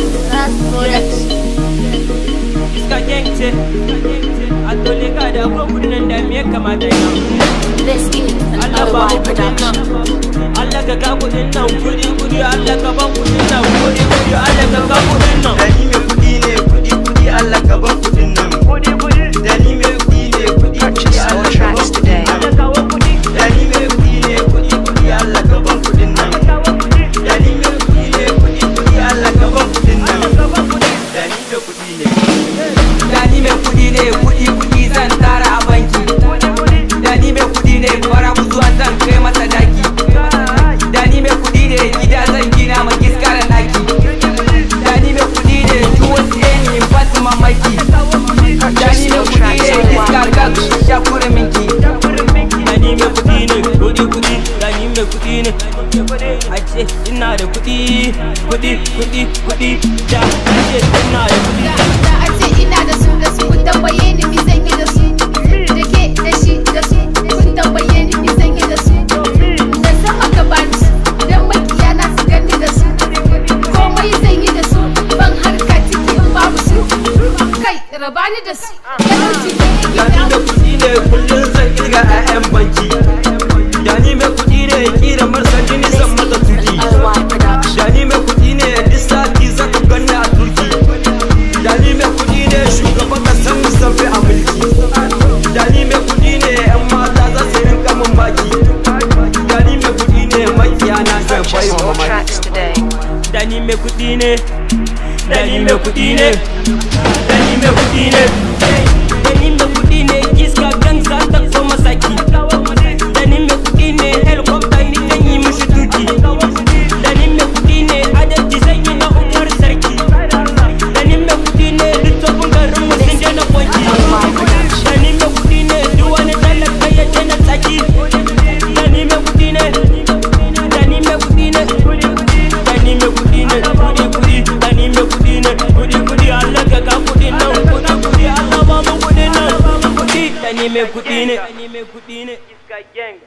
Ras Production. Iska gang ce, a tole ka da ko kudin nan da me ya kamata ya. This is an Allah ba OY mu kudin nan. production. Allah ka ka kudin nan, kudi kudi, Allah ka ban kudin nan, kudi kudi, Allah ka ka kudin nan. Da ni mai kudi ne, kudi kudi, Allah ka ban kudin nan. Kudi kudi. Da ni mai kudi ne, kudi kudi, Purchase all Allah ka ban tracks kudin today. nan. Allah kawo kudi. Da ni mai kudi ne, kudi kudi, Allah ka ban kudin nan. Kawo kudi. Da ni mai kudi ne, kudi kudi, Allah ka ban kudin nan. Allah ka ban kudi. Da ni mai kudi ne. Da ni mai kudi ne, kudi kudi zan tara a banki. Da ni mai kudi ne, fara zuwa zan kai masa daki. Da ni mai kudi ne, gida zan gina ma iskar daki. Da ni mai kudi ne, duk wasu yan in ba su mamaki. Da ni mai kudi ne, iskar ka sha kuruminki. Da ni mai kudi ne, kudi kudi, da ni mai kudi ne. A ce ina da kudi, kudi kudi kudi, da a ce ina da kudi. Da a ce ina da su da su, kun tambaye ni mi zan yi da su. Da ke da shi da su, kun tambaye ni mi zan yi da su. Da sama ka bani su, dan makiya na su gani da su. Komai zan yi da su, ban harka ciki in babu su. Kai, raba ni da su. Talauci ne Da yake ni mai damu. kudi ne, kullum zan kirga 'ya'yan banki. Da ni mai kudi ne, kira marasa jini This zan mata is tuki. an OY production. Da ni mai kudi ne, duk sati za ku ganni a Turki. Da ni mai kudi ne, shugaban kasan mu zan fi a mulki. Da ni mai kudi ne, 'yan mata za su rinka min maki. Da ni mai kudi ne, makiya na zan bai Purchase wa all mamaki. tracks today. Da ni mai kudi ne, da ni mai kudi ne, da ni mai kudi ne, da ni mai kudi ne, iska gang za ta koma saki. Da ni mai kudi ne, helicopter ni zan yi mishi tuki. Da ni mai kudi ne, adalci zan yi na Umar Sarki. Da ni mai kudi ne, duk tsofin garin mu sun daina kwanki. Da ni mai kudi ne, duk wani talaka ya daina tsaki. Da ni mai kudi ne, da ni mai kudi ne, da ni mai kudi ne, kudi kudi, da ni mai kudi ne, kudi kudi, Allah ka ka kudi nan, kudi kudi, Allah ba mu kudi nan, kudi, da ni mai kudi ne, da ni mai kudi ne, iska gang.